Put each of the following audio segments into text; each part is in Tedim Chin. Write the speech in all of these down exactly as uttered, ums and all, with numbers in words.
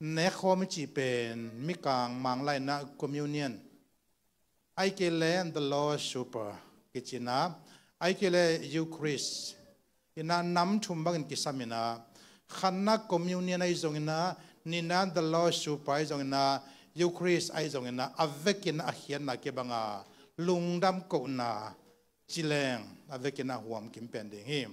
Nekkhawm i cih pen Mikang Mang laina communion, ahih kei leh the Lord's Supper kici-in ah, ahih kei leh Eucharist in ah nam thum bangin kisam in ah, khatna communion ahi zongin ah, nihna the Lord's Supper ahi zongin ah, Eucharist ahi zongin ah, a vekin ah a khiatna kibang a, lungdam kohna ci leng a vekin ah huam kim pen ding hi.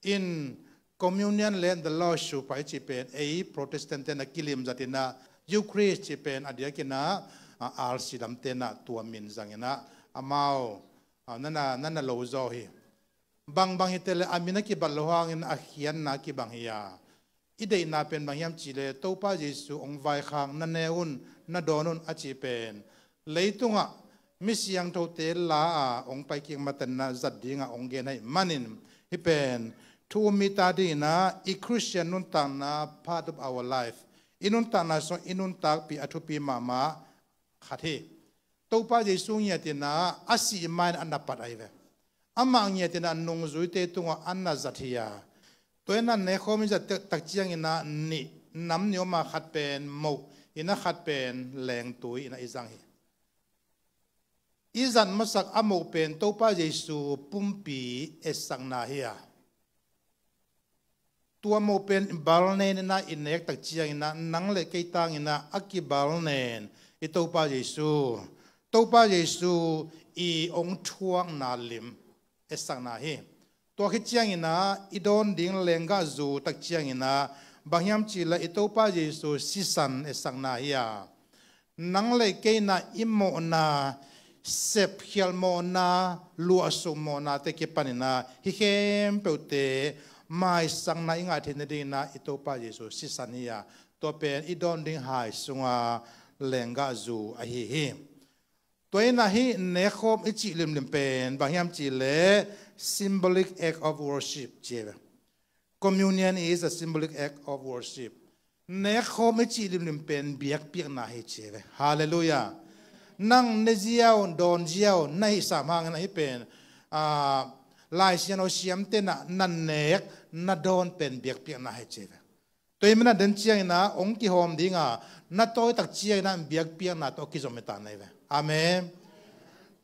In communion le the Lord's Supper i cih pen ei Protestant te'n ah kilim zat in ah, Eucharist cih pen a diakin ah, a, R C lam te'n ah tua min zang in ah, amau, a, na na, na na lo zaw hi. Bangbang hi teh le a min a kibat lo hangin a khiatna kibang hi a, i deihna pen bang hiam cih leh Topa Jesu hong vaikhak, na ne un, na dawn un a cih pen leitungah mi siangthote la a hong paikik mah te'n ah zat ding a hong gen ahih manin, hih pen thu um mite adingin ah i Christian nuntakna, part of our life, i nuntakna sungah i nuntakpih a thupi mahmah khat hi. Topa Jesu ngiat in ah a sih ma-in a na pat ahi ve. Amah ngiat in ah nungzuite tungah a na zat hi a, tua in ah nekkhawm i zat tak, tak ciangin ah nih, nam nih om a, khat pen moh in ah khat pen lengtui in ah i zang hi. I zat masak a moh pen Topa Jesu pumpi etsakna hi a, tua moh pen balnen in ah i nek tak ciangin ah nang le kei tangin ah a kibalnen i Topa Jesu, Topa Jesu i hong thuakna lim etsakna hi. Tua khit ciangin ah i dawn ding lenggahzu tak ciangin ah bang hiam cih leh i Topa Jesu sisan etsakna hi a, nang le kei in ah i mawhna, sepkhial mawhna, luahsuk mawhnate kipanin ah hih khempeuhte maisakna i ngah theih nadingin ah i Topa Jesu sisan hi a, tua pen i dawn ding hai sunga lenggahzu ahi hi. Tua in ah hih nekkhawm i cih limlim pen bang hiam cih leh symbolic act of worship ci hi ve. Communion is a symbolic act of worship. Nekkhawm i cih limlim pen biakpiakna hi ci hi ve. Halleluiah. Nang ne ziau, dawn ziau na hih sam hangin ah hih pen, a, Lai Siangtho siamte'n ah na nek, na dawn pen biakpiakna hi ci hi ve. Tua ahih manin ah den ciangin ah hong kihawm ding a, na tawi tak ciangin ah biakpiakna tawh a kizom hi ta na hi ve. Amen.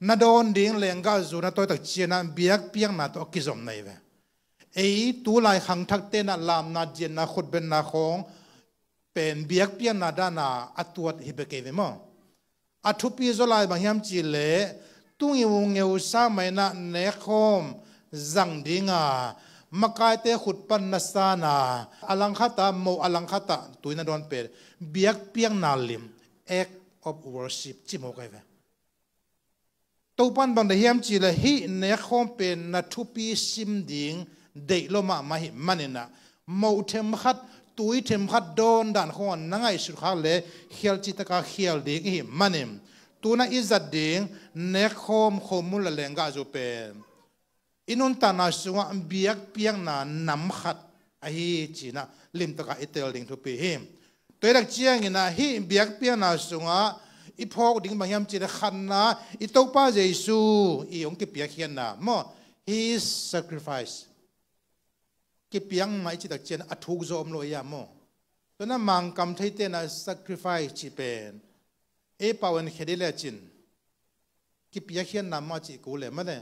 Na dawn ding lenggahzu na tawi tak ciangin ah biakpiakna tawh a kizom na hi ve. Ei tulai khangthakte'n ah lamna, dianna, khutbetna khawng pen biakpiakna dan a a tuat hi bek hi ve maw. A thupi zaw lai bang hiam cih leh, tu ngeungeu sa mah in ah nekkhawm zang ding a, makaite khut pan na san a, a langkhat ah moh, a langkhat ah tui na dawn pen biakpiakna lim, act of worship ci mawk ahi ve. Topa'n bang deih hiam cih leh hih nekkhawm pen na thupi sim ding deih lo mahmah ahih manin ah, moh themkhat, tui themkhat dawn dan khawng ah na ngaihsut khak leh khial cihtak a khial ding i hih manin, tu-in ah i zat ding nekkhawm, khomun le lenggahzu pen i nuntakna sungah biakpiakna nam khat ahi ci-in ah limtak a i tel ding thupi hi. Tua hi tak ciangin ah hih biakpiakna sungah i phawk ding bang hiam cih leh khatna, i Topa Jesu i hong kipiakkhiatna maw, his sacrifice. Kipiak mah i cih tak ciangin a thuk zaw om lo hi a maw. Tua in ah Mangkam theite'n ah sacrifice cih pen ei pau in khia dih lecin kipiakkhiatna mah cih kul leh mah te.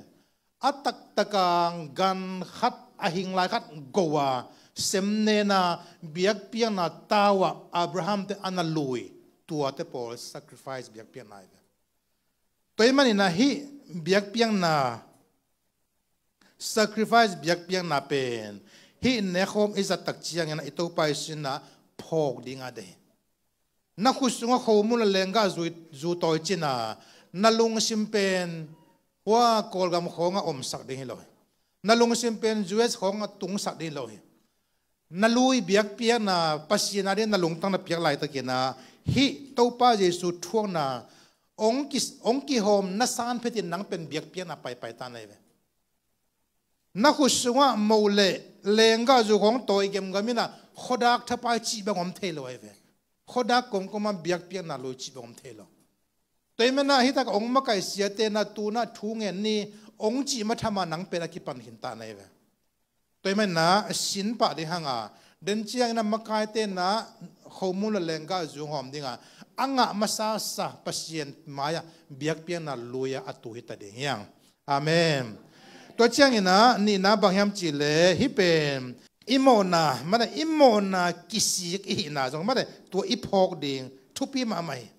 A taktak a gan khat, a hing lai khat go a, semnen a, biakpiakna tau a Abraham te a na lui, tuate pawl sacrifice, biakpiakna hi ve. Tua ahih manin ah hih biakpiakna, sacrifice biakpiakna pen hih nekkhawm i zat tak ciangin ah i Topa Jesu in ah phawk ding a deih hi. Na khut sungah khomun le lenggahzu, zu tawi cin a, na lungsim pen hua Kawlgam khawng ah omsak ding hi lo hi. Na lungsim pen U S khawng ah tungsak ding hi lo hi. Na lui biakpiakna, Pasian ading na lungtang na piak laitakin ah hih Topa Jesu thuakna hong ki, hong kihawm na san phetin nang pen biakpiakna paipai ta na hi ve. Na khut sungah moh le lenggahzu khawng tawi gemgam in ah khuadak thapai cih bang om thei lo ahi ve. Khuadak kawmkawm ah biakpiakna lui cih bang om thei lo. Tua ahih manin ah hih tak a hong makaih siate'n ah tu-in ah thu ngen ni hong cih ma tham a nang pen a kipan khin ta na hi ve. Tua ahih manin ah sin pah ding hang a, Den ciangin a makaite na khomun le lenggahzu hawm dinga a ngah masasa Pasian mai-ah biakpiakna lui-a a tu hi ta ding hi hang. Amen. Tua ciangin a nihna bang hiam cihleh hih pen i mawhna, mate i mawhna kisik i hihna zong mate tua i phawk ding thupi mahmah hi.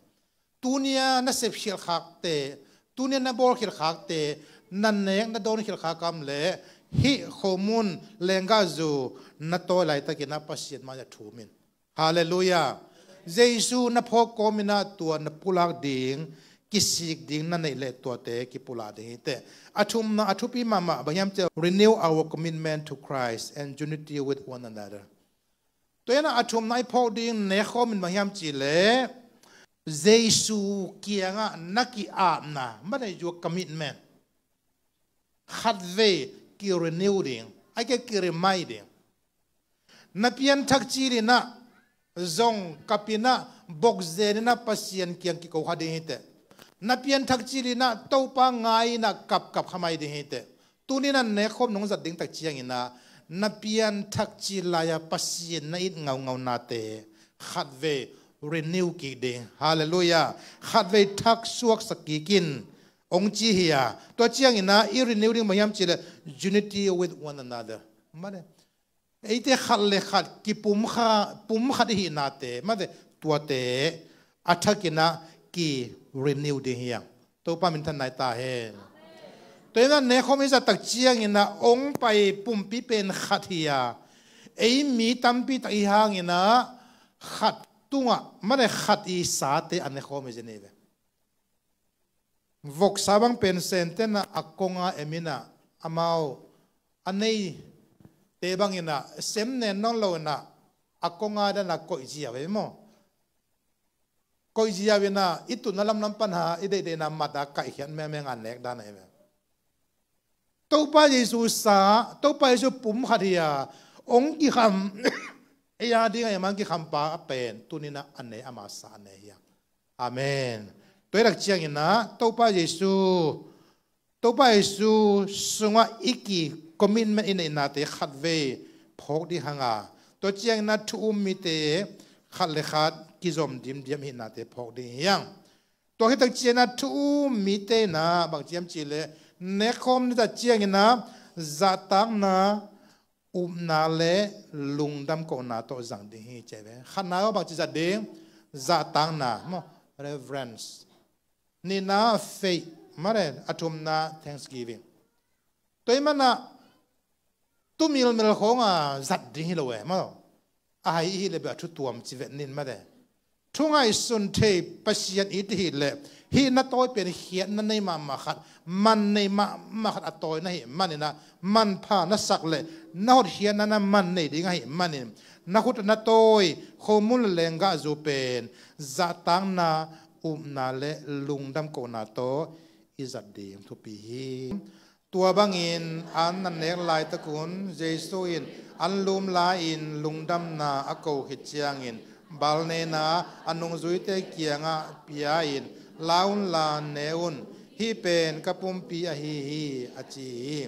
Tunia na sep khialkhakte, tunia na bawl khialkhakte, na nek na dawn khialkhak a om leh hih khomun lenggahzu na tawi laitakin a Pasian mai-ah thum in. Halleluiah. Jesu na phawk kawmin a tua na pulak ding, kisik ding na neih leh tuate kipulak ding hi teh. A thumna a thupi mahmah bang hiam cihleh renew our commitment to Christ and unity with one another. Tua hi a, a thumna i phawk ding nekkhawm in bang hiam cihleh Jesu kiangah na ki-apna, mate your commitment khatvei ki-renew ding, a ki-remind ding. Na pianthak cilinah zong kapinah bokzeninah Pasian kiang kiko kha ding hi teh. Na pianthak cilinah Topa ngai-inah kapkap kha mai ding hi teh. Tuninah nekkhawm nong zat ding tak cianginah na pianthak cil lai-a Pasian na it ngaungaunate khatvei renew kik ding. Halleluiah. Khatvei thak suaksak kik in hong ci hi a. Tua cianginah i renew ding bang hiam cihleh unity with one another. Mate eite khat le khat kipum kha, pum khat i hihnate mate tuate a thakinah ki-renew ding hi hang. Topa minthanna hi ta hen. Tua inah nekkhawm i zat tak cianginah hong pai pumpi pen khat hi a, ei mi tampi tak i hanginah khat tungah mate khat i sate a nekkhawm i zen hi ve. Voksa bang pen Sentenah a konga eminah amau a neite banginah sem nen nawn loinah a konga danah koih ziau ei maw? Koih ziau inah i tutna lamlam pana i deihdeihna mata kaihkhiat mengmeng a nek dan ahi ve. Topa Jesu sa, Topa Jesu pum khat hi a, hong kikham ei a ding ahi man kikhampa a pen tuninah a ne, ama sa a ne hi a. Amen. Tua hi tak cianginah Topa Jesu, Topa Jesu sungah i ki-commitment i neihnate khatvei phawk ding hanga, tua cianginah thu um mite khat le khat kizom dimdiam i hihnate phawk ding hi hang. Tua hi tak cianginah thu um mite inah bang ci hiam cihleh nekkhawm ni tak cianginah zahtakna, upna le lungdam kohna tawh zang ding hi ci ve. Khatna aw bang ci zat ding? Zahtakna maw, reverence. Nihna faith, mate a thumna thanksgiving. Tua hi manah tu milmil khawng a zat ding hi lo e maw? A hai i hih leh beh a thu tuam ci vet nin mate. Thu ngaihsun thei Pasian i hih leh hih na tawi pen khiatna nei mahmah khat, man nei mahmah khat a tawi na hih maninah manpha na sak leh na hotkhiatna na man nei ding ahih manin na khut na tawi khomun le lenggahzu pen zahtakna, upna le lungdam kohna tawh i zat ding thupi hi. Tua bangin an a nek laitakun Jesu in an lum lai-in lungdamna a ko khit ciangin balnena a nungzuite kiangah pia-in, "La unla ne un, hih pen ka pumpi ahi hi," a ci hi.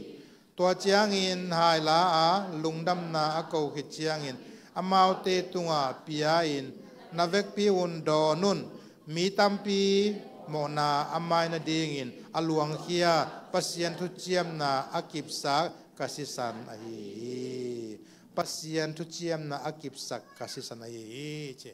Tua ciangin hai la-a lungdamna a ko khit ciangin amaute tungah pia-in, "Na vekpi un dawn un, mi tampi mawhna a mai nadingin a luangkhia Pasian thuciamna a kipsak ka sisan ahi hi." Pasian thuciamna a kipsak ka sisan ahi hi ci.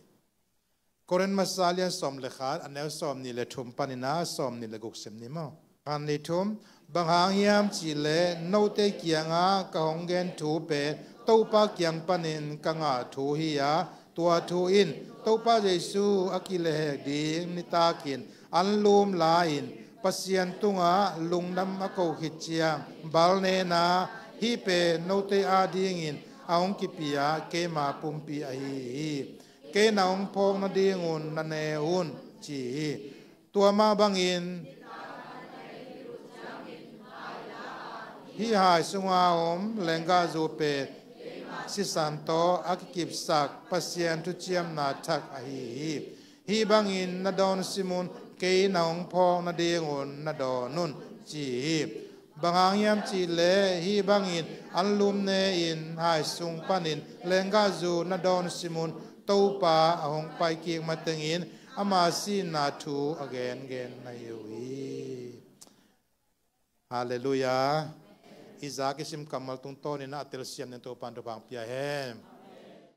Korin masa lian sawm le khat, a neu sawm nih le thum paninah sawm nih le guk sim ni maw? Khan ni thum. Bang hang hiam cihleh note kiangah ka hong gen thu pen Topa kiang panin ka ngah thu hi-a, tua thu in Topa Jesu a kilehhek ding nitakin an lum lai-in Pasian tungah lungdam a ko khit ciang balnena, "Hih pen note adingin a hong kipia keima pumpi ahi hi. Kei na hong phawk nadingun na ne un," ci hi. Tua mah bangin hih hai sunga om lenggahzu pen sisan tawh a kikipsak Pasian thuciamna thak ahi hi. Hih bangin na dawn sim un, kei na hong phawk nadingun na dawn un, ci hi. Bang hang hiam cih leh hih bangin anlum ne-in hai sung panin lenggahzu na dawn sim un. Topa a hong pai kik matengin ama sihna thu a gengen na hi uh hi. Halleluiah. I za kisim kammal tungtawnin a telsiam dingin Topa in thupha hong pia hen.